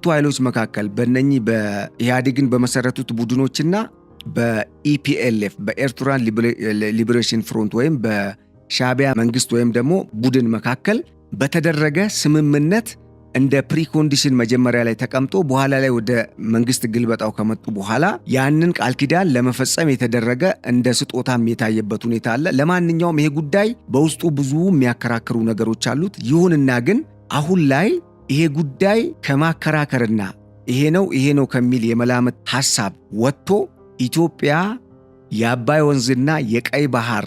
ኃይሎች መካከል በእነኚህ በኢህአዴግን በመሰረቱት ቡድኖችና በ EPLF፣ በ Eritrean Liberation Front ወይም በሻቢያ መንግስት ወይም ደግሞ ቡድን መካከል በተደረገ ስምምነት እንደ precondition መጀመሪያ ላይ ተቀምጦ በኋላ ላይ ወደ መንግስት ግልበጣው ከመጡ በኋላ ያንን ቃል ኪዳን ለመፈጸም የተደረገ እንደ ስጦታም የታየበት ሁኔታ አለ። ለማንኛውም ይሄ ጉዳይ በውስጡ ብዙ የሚያከራክሩ ነገሮች አሉት። ይሁንና ግን አሁን ላይ ይሄ ጉዳይ ከማከራከርና ይሄ ነው ይሄ ነው ከሚል የመላምት ሐሳብ ወጥቶ ኢትዮጵያ የአባይ ወንዝና የቀይ ባህር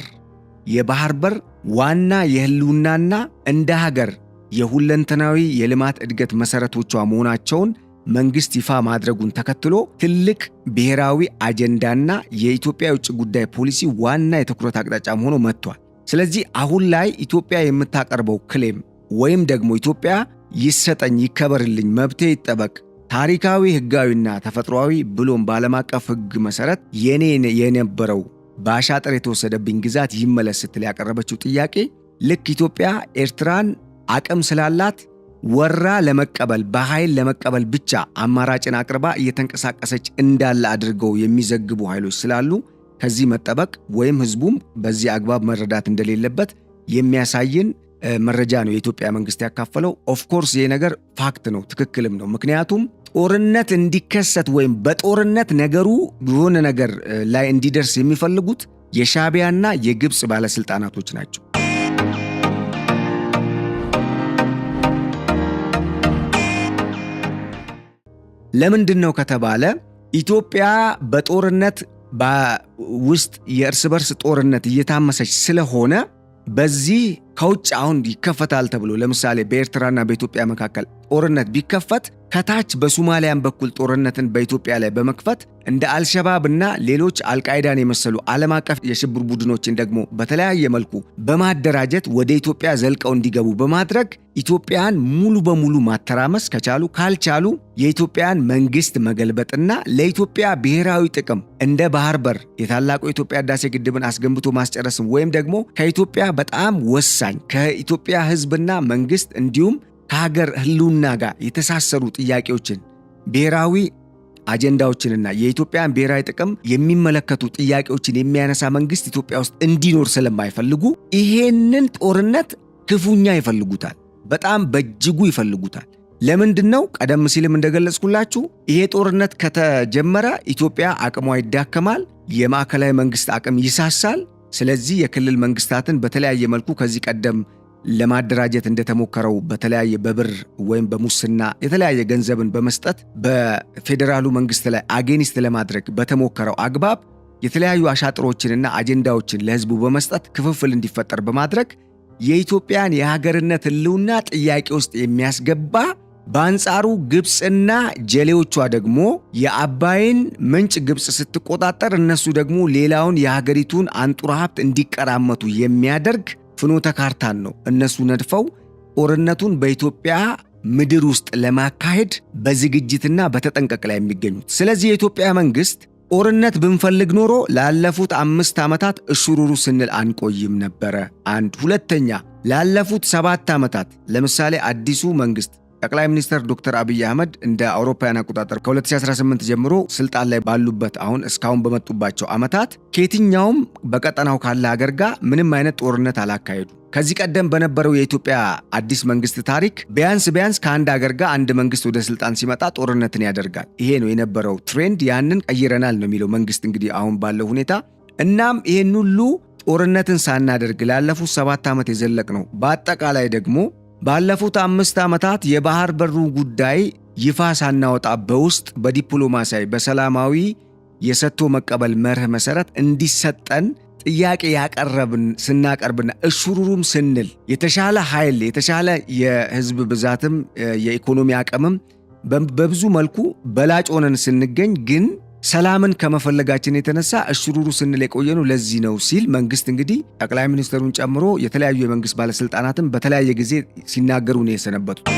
የባህር በር ዋና የህልውናና እንደ ሀገር የሁለንተናዊ የልማት እድገት መሰረቶቿ መሆናቸውን መንግስት ይፋ ማድረጉን ተከትሎ ትልቅ ብሔራዊ አጀንዳና የኢትዮጵያ የውጭ ጉዳይ ፖሊሲ ዋና የትኩረት አቅጣጫ ሆኖ መጥቷል። ስለዚህ አሁን ላይ ኢትዮጵያ የምታቀርበው claim ወይም ደግሞ ኢትዮጵያ ይሰጠኝ፣ ይከበርልኝ፣ መብቴ ይጠበቅ፣ ታሪካዊ፣ ህጋዊና ተፈጥሯዊ ብሎም በዓለም አቀፍ ህግ መሰረት የኔ የነበረው በአሻጥር የተወሰደብኝ ግዛት ይመለስ ስትል ያቀረበችው ጥያቄ ልክ ኢትዮጵያ ኤርትራን አቅም ስላላት ወራ ለመቀበል፣ በኃይል ለመቀበል ብቻ አማራጭን አቅርባ እየተንቀሳቀሰች እንዳለ አድርገው የሚዘግቡ ኃይሎች ስላሉ ከዚህ መጠበቅ ወይም ህዝቡም በዚህ አግባብ መረዳት እንደሌለበት የሚያሳይን መረጃ ነው የኢትዮጵያ መንግስት ያካፈለው። Of course ይሄ ነገር fact ነው፣ ትክክልም ነው። ምክንያቱም ጦርነት እንዲከሰት ወይም በጦርነት ነገሩ የሆነ ነገር ላይ እንዲደርስ የሚፈልጉት የሻቢያና የግብፅ ባለስልጣናቶች ናቸው። ለምንድን ነው ከተባለ ኢትዮጵያ በጦርነት ውስጥ የእርስ በርስ ጦርነት እየታመሰች ስለሆነ በዚህ ከውጭ አሁን ይከፈታል ተብሎ ለምሳሌ በኤርትራና በኢትዮጵያ መካከል ጦርነት ቢከፈት ከታች በሶማሊያን በኩል ጦርነትን በኢትዮጵያ ላይ በመክፈት እንደ አልሸባብ እና ሌሎች አልቃይዳን የመሰሉ ዓለም አቀፍ የሽብር ቡድኖችን ደግሞ በተለያየ መልኩ በማደራጀት ወደ ኢትዮጵያ ዘልቀው እንዲገቡ በማድረግ ኢትዮጵያን ሙሉ በሙሉ ማተራመስ ከቻሉ፣ ካልቻሉ የኢትዮጵያን መንግስት መገልበጥና ለኢትዮጵያ ብሔራዊ ጥቅም እንደ ባህር በር የታላቁ የኢትዮጵያ ህዳሴ ግድብን አስገንብቶ ማስጨረስም ወይም ደግሞ ከኢትዮጵያ በጣም ወሳኝ ከኢትዮጵያ ህዝብና መንግስት እንዲሁም ከሀገር ህልውና ጋር የተሳሰሩ ጥያቄዎችን፣ ብሔራዊ አጀንዳዎችንና የኢትዮጵያን ብሔራዊ ጥቅም የሚመለከቱ ጥያቄዎችን የሚያነሳ መንግስት ኢትዮጵያ ውስጥ እንዲኖር ስለማይፈልጉ ይሄንን ጦርነት ክፉኛ ይፈልጉታል። በጣም በእጅጉ ይፈልጉታል። ለምንድን ነው? ቀደም ሲልም እንደገለጽኩላችሁ ይሄ ጦርነት ከተጀመረ ኢትዮጵያ አቅሟ ይዳከማል፣ የማዕከላዊ መንግስት አቅም ይሳሳል። ስለዚህ የክልል መንግስታትን በተለያየ መልኩ ከዚህ ቀደም ለማደራጀት እንደተሞከረው በተለያየ በብር ወይም በሙስና የተለያየ ገንዘብን በመስጠት በፌዴራሉ መንግስት ላይ against ለማድረግ በተሞከረው አግባብ የተለያዩ አሻጥሮችንና አጀንዳዎችን ለህዝቡ በመስጠት ክፍፍል እንዲፈጠር በማድረግ የኢትዮጵያን የሀገርነት ህልውና ጥያቄ ውስጥ የሚያስገባ፣ በአንጻሩ ግብፅና ጀሌዎቿ ደግሞ የአባይን ምንጭ ግብፅ ስትቆጣጠር እነሱ ደግሞ ሌላውን የሀገሪቱን አንጡራ ሀብት እንዲቀራመቱ የሚያደርግ ፍኖተ ካርታን ነው እነሱ ነድፈው ጦርነቱን በኢትዮጵያ ምድር ውስጥ ለማካሄድ በዝግጅትና በተጠንቀቅ ላይ የሚገኙት። ስለዚህ የኢትዮጵያ መንግስት ጦርነት ብንፈልግ ኖሮ ላለፉት 5 ዓመታት እሹሩሩ ስንል አንቆይም ነበረ። አንድ ሁለተኛ፣ ላለፉት 7 ዓመታት ለምሳሌ አዲሱ መንግስት ጠቅላይ ሚኒስትር ዶክተር አብይ አህመድ እንደ አውሮፓውያን አቆጣጠር ከ2018 ጀምሮ ስልጣን ላይ ባሉበት አሁን እስካሁን በመጡባቸው ዓመታት ከየትኛውም በቀጠናው ካለ ሀገር ጋር ምንም አይነት ጦርነት አላካሄዱ። ከዚህ ቀደም በነበረው የኢትዮጵያ አዲስ መንግስት ታሪክ ቢያንስ ቢያንስ ከአንድ ሀገር ጋር አንድ መንግስት ወደ ስልጣን ሲመጣ ጦርነትን ያደርጋል። ይሄ ነው የነበረው trend። ያንን ቀይረናል ነው የሚለው መንግስት እንግዲህ አሁን ባለው ሁኔታ። እናም ይህን ሁሉ ጦርነትን ሳናደርግ ላለፉት 7 ዓመት የዘለቅነው፣ በአጠቃላይ ደግሞ ባለፉት 5 ዓመታት የባህር በሩ ጉዳይ ይፋ ሳናወጣ በውስጥ በዲፕሎማሲያዊ በሰላማዊ የሰጥቶ መቀበል መርህ መሰረት እንዲሰጠን ጥያቄ ያቀረብን ስናቀርብና እሹሩሩም ስንል የተሻለ ኃይል፣ የተሻለ የህዝብ ብዛትም የኢኮኖሚ አቅምም በብዙ መልኩ በላጭ ሆነን ስንገኝ ግን ሰላምን ከመፈለጋችን የተነሳ እሹሩሩ ስንል የቆየነው ለዚህ ነው ሲል መንግስት እንግዲህ ጠቅላይ ሚኒስትሩን ጨምሮ የተለያዩ የመንግስት ባለስልጣናትን በተለያየ ጊዜ ሲናገሩ ነው የሰነበቱት።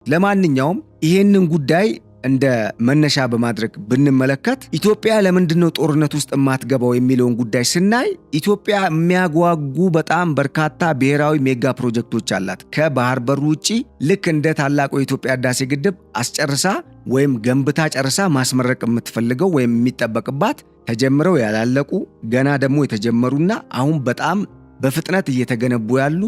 ለማንኛውም ይሄንን ጉዳይ እንደ መነሻ በማድረግ ብንመለከት ኢትዮጵያ ለምንድነው ጦርነት ውስጥ የማትገባው የሚለውን ጉዳይ ስናይ ኢትዮጵያ የሚያጓጉ በጣም በርካታ ብሔራዊ ሜጋ ፕሮጀክቶች አላት። ከባህር በሩ ውጪ ልክ እንደ ታላቁ የኢትዮጵያ ህዳሴ ግድብ አስጨርሳ ወይም ገንብታ ጨርሳ ማስመረቅ የምትፈልገው ወይም የሚጠበቅባት ተጀምረው ያላለቁ ገና ደግሞ የተጀመሩና አሁን በጣም በፍጥነት እየተገነቡ ያሉ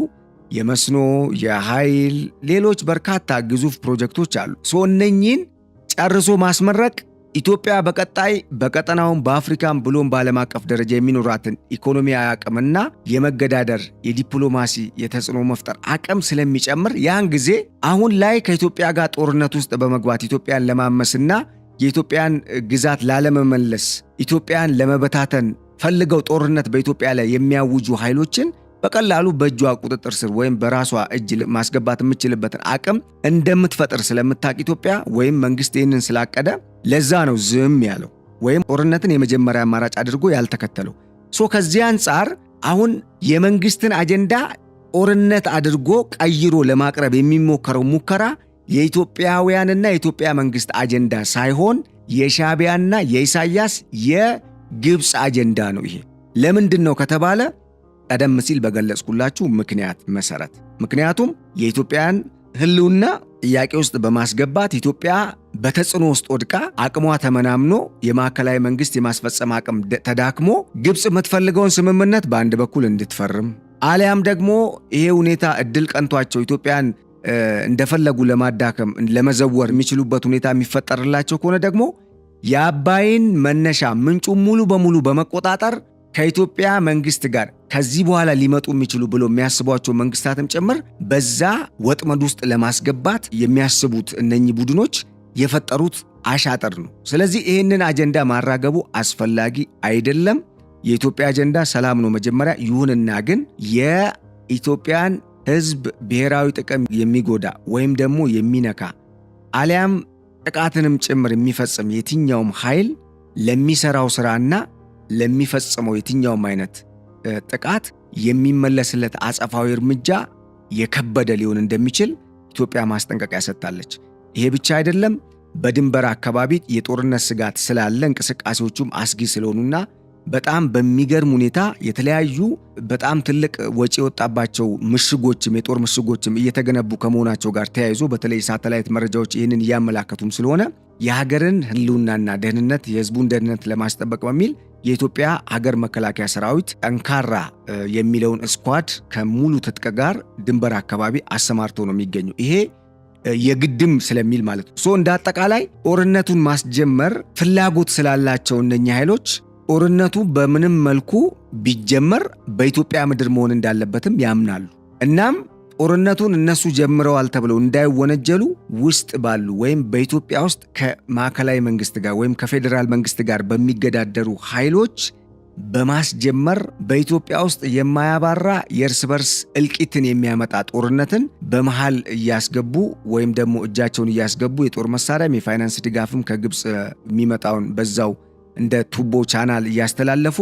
የመስኖ፣ የኃይል፣ ሌሎች በርካታ ግዙፍ ፕሮጀክቶች አሉ። So እነኚህን ጨርሶ ማስመረቅ ኢትዮጵያ በቀጣይ በቀጠናውም በአፍሪካም ብሎም በዓለም አቀፍ ደረጃ የሚኖራትን ኢኮኖሚያዊ አቅምና የመገዳደር የዲፕሎማሲ የተጽዕኖ መፍጠር አቅም ስለሚጨምር ያን ጊዜ አሁን ላይ ከኢትዮጵያ ጋር ጦርነት ውስጥ በመግባት ኢትዮጵያን ለማመስና የኢትዮጵያን ግዛት ላለመመለስ ኢትዮጵያን ለመበታተን ፈልገው ጦርነት በኢትዮጵያ ላይ የሚያውጁ ኃይሎችን በቀላሉ በእጇ ቁጥጥር ስር ወይም በራሷ እጅ ማስገባት የምችልበትን አቅም እንደምትፈጥር ስለምታውቅ ኢትዮጵያ ወይም መንግስት ይህንን ስላቀደ ለዛ ነው ዝም ያለው ወይም ጦርነትን የመጀመሪያ አማራጭ አድርጎ ያልተከተለው። So ከዚህ አንጻር አሁን የመንግስትን አጀንዳ ጦርነት አድርጎ ቀይሮ ለማቅረብ የሚሞከረው ሙከራ የኢትዮጵያውያንና የኢትዮጵያ መንግስት አጀንዳ ሳይሆን የሻዕቢያና የኢሳያስ የግብፅ አጀንዳ ነው። ይሄ ለምንድን ነው ከተባለ ቀደም ሲል በገለጽኩላችሁ ምክንያት መሰረት፣ ምክንያቱም የኢትዮጵያን ህልውና ጥያቄ ውስጥ በማስገባት ኢትዮጵያ በተጽዕኖ ውስጥ ወድቃ አቅሟ ተመናምኖ የማዕከላዊ መንግስት የማስፈጸም አቅም ተዳክሞ ግብፅ የምትፈልገውን ስምምነት በአንድ በኩል እንድትፈርም አሊያም ደግሞ ይሄ ሁኔታ እድል ቀንቷቸው ኢትዮጵያን እንደፈለጉ ለማዳከም ለመዘወር የሚችሉበት ሁኔታ የሚፈጠርላቸው ከሆነ ደግሞ የአባይን መነሻ ምንጩ ሙሉ በሙሉ በመቆጣጠር ከኢትዮጵያ መንግስት ጋር ከዚህ በኋላ ሊመጡ የሚችሉ ብሎ የሚያስቧቸው መንግስታትም ጭምር በዛ ወጥመድ ውስጥ ለማስገባት የሚያስቡት እነኚህ ቡድኖች የፈጠሩት አሻጥር ነው። ስለዚህ ይህንን አጀንዳ ማራገቡ አስፈላጊ አይደለም። የኢትዮጵያ አጀንዳ ሰላም ነው መጀመሪያ። ይሁንና ግን የኢትዮጵያን ሕዝብ ብሔራዊ ጥቅም የሚጎዳ ወይም ደግሞ የሚነካ አሊያም ጥቃትንም ጭምር የሚፈጽም የትኛውም ኃይል ለሚሰራው ስራና ለሚፈጽመው የትኛውም አይነት ጥቃት የሚመለስለት አጸፋዊ እርምጃ የከበደ ሊሆን እንደሚችል ኢትዮጵያ ማስጠንቀቂያ ሰጥታለች። ይሄ ብቻ አይደለም። በድንበር አካባቢ የጦርነት ስጋት ስላለ እንቅስቃሴዎቹም አስጊ ስለሆኑና በጣም በሚገርም ሁኔታ የተለያዩ በጣም ትልቅ ወጪ የወጣባቸው ምሽጎችም የጦር ምሽጎችም እየተገነቡ ከመሆናቸው ጋር ተያይዞ በተለይ ሳተላይት መረጃዎች ይህንን እያመላከቱም ስለሆነ የሀገርን ሕልውናና ደህንነት የሕዝቡን ደህንነት ለማስጠበቅ በሚል የኢትዮጵያ ሀገር መከላከያ ሰራዊት ጠንካራ የሚለውን squad ከሙሉ ትጥቅ ጋር ድንበር አካባቢ አሰማርቶ ነው የሚገኘው። ይሄ የግድም ስለሚል ማለት ነው። So እንደ አጠቃላይ ጦርነቱን ማስጀመር ፍላጎት ስላላቸው እነኛ ኃይሎች ጦርነቱ በምንም መልኩ ቢጀመር በኢትዮጵያ ምድር መሆን እንዳለበትም ያምናሉ። እናም ጦርነቱን እነሱ ጀምረዋል ተብለው እንዳይወነጀሉ ውስጥ ባሉ ወይም በኢትዮጵያ ውስጥ ከማዕከላዊ መንግስት ጋር ወይም ከፌዴራል መንግስት ጋር በሚገዳደሩ ኃይሎች በማስጀመር በኢትዮጵያ ውስጥ የማያባራ የእርስ በርስ እልቂትን የሚያመጣ ጦርነትን በመሃል እያስገቡ ወይም ደግሞ እጃቸውን እያስገቡ የጦር መሳሪያም የፋይናንስ ድጋፍም ከግብፅ የሚመጣውን በዛው እንደ ቱቦ ቻናል እያስተላለፉ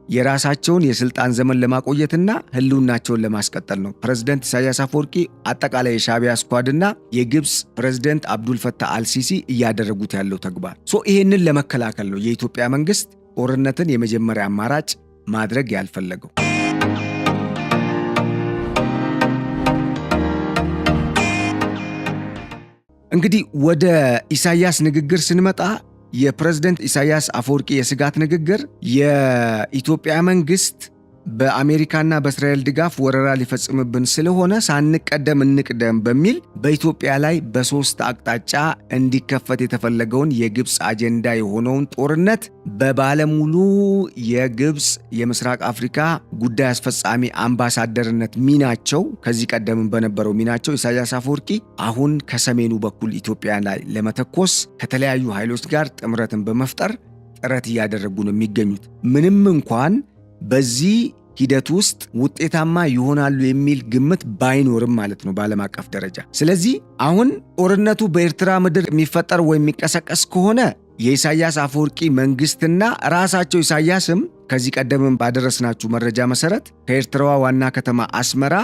የራሳቸውን የስልጣን ዘመን ለማቆየትና ህልውናቸውን ለማስቀጠል ነው። ፕሬዝደንት ኢሳያስ አፈወርቂ፣ አጠቃላይ የሻዕቢያ squad ና የግብፅ ፕሬዝደንት አብዱልፈታህ አልሲሲ እያደረጉት ያለው ተግባር so ይህንን ለመከላከል ነው የኢትዮጵያ መንግስት ጦርነትን የመጀመሪያ አማራጭ ማድረግ ያልፈለገው። እንግዲህ ወደ ኢሳያስ ንግግር ስንመጣ የፕሬዝደንት ኢሳያስ አፈወርቂ የስጋት ንግግር የኢትዮጵያ መንግስት በአሜሪካና በእስራኤል ድጋፍ ወረራ ሊፈጽምብን ስለሆነ ሳንቀደም እንቅደም በሚል በኢትዮጵያ ላይ በሶስት አቅጣጫ እንዲከፈት የተፈለገውን የግብፅ አጀንዳ የሆነውን ጦርነት በባለሙሉ የግብፅ የምስራቅ አፍሪካ ጉዳይ አስፈጻሚ አምባሳደርነት ሚናቸው ከዚህ ቀደም በነበረው ሚናቸው ኢሳያስ አፈወርቂ አሁን ከሰሜኑ በኩል ኢትዮጵያ ላይ ለመተኮስ ከተለያዩ ኃይሎች ጋር ጥምረትን በመፍጠር ጥረት እያደረጉ ነው የሚገኙት። ምንም እንኳን በዚህ ሂደት ውስጥ ውጤታማ ይሆናሉ የሚል ግምት ባይኖርም ማለት ነው በዓለም አቀፍ ደረጃ። ስለዚህ አሁን ጦርነቱ በኤርትራ ምድር የሚፈጠር ወይም የሚቀሰቀስ ከሆነ የኢሳያስ አፈወርቂ መንግስትና ራሳቸው ኢሳያስም ከዚህ ቀደምም ባደረስናችሁ መረጃ መሰረት ከኤርትራዋ ዋና ከተማ አስመራ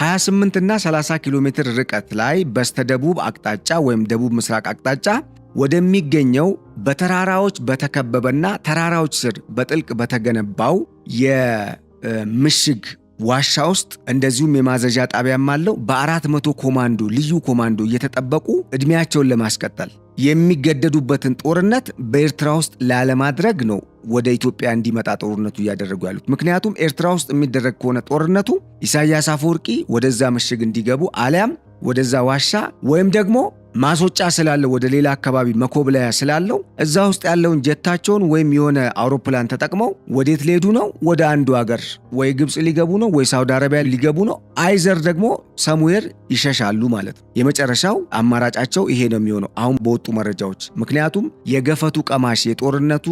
28 እና 30 ኪሎ ሜትር ርቀት ላይ በስተደቡብ አቅጣጫ ወይም ደቡብ ምስራቅ አቅጣጫ ወደሚገኘው በተራራዎች በተከበበና ተራራዎች ስር በጥልቅ በተገነባው የምሽግ ዋሻ ውስጥ፣ እንደዚሁም የማዘዣ ጣቢያም አለው፣ በ400 ኮማንዶ፣ ልዩ ኮማንዶ እየተጠበቁ ዕድሜያቸውን ለማስቀጠል የሚገደዱበትን ጦርነት በኤርትራ ውስጥ ላለማድረግ ነው ወደ ኢትዮጵያ እንዲመጣ ጦርነቱ እያደረጉ ያሉት። ምክንያቱም ኤርትራ ውስጥ የሚደረግ ከሆነ ጦርነቱ ኢሳያስ አፈወርቂ ወደዛ ምሽግ እንዲገቡ አሊያም ወደዛ ዋሻ ወይም ደግሞ ማስወጫ ስላለው፣ ወደ ሌላ አካባቢ መኮብለያ ስላለው፣ እዛ ውስጥ ያለውን ጀታቸውን ወይም የሆነ አውሮፕላን ተጠቅመው ወዴት ሊሄዱ ነው? ወደ አንዱ ሀገር ወይ ግብፅ ሊገቡ ነው ወይ ሳውዲ አረቢያ ሊገቡ ነው። Either ደግሞ somewhere ይሸሻሉ ማለት ነው። የመጨረሻው አማራጫቸው ይሄ ነው የሚሆነው አሁን በወጡ መረጃዎች። ምክንያቱም የገፈቱ ቀማሽ፣ የጦርነቱ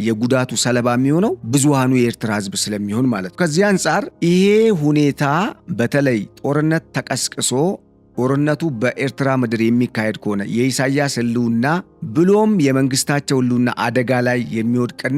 የጉዳቱ ሰለባ የሚሆነው ብዙሃኑ የኤርትራ ሕዝብ ስለሚሆን ማለት ነው። ከዚህ አንጻር ይሄ ሁኔታ በተለይ ጦርነት ተቀስቅሶ ጦርነቱ በኤርትራ ምድር የሚካሄድ ከሆነ የኢሳያስ ህልውና ብሎም የመንግስታቸው ህልውና አደጋ ላይ የሚወድቅና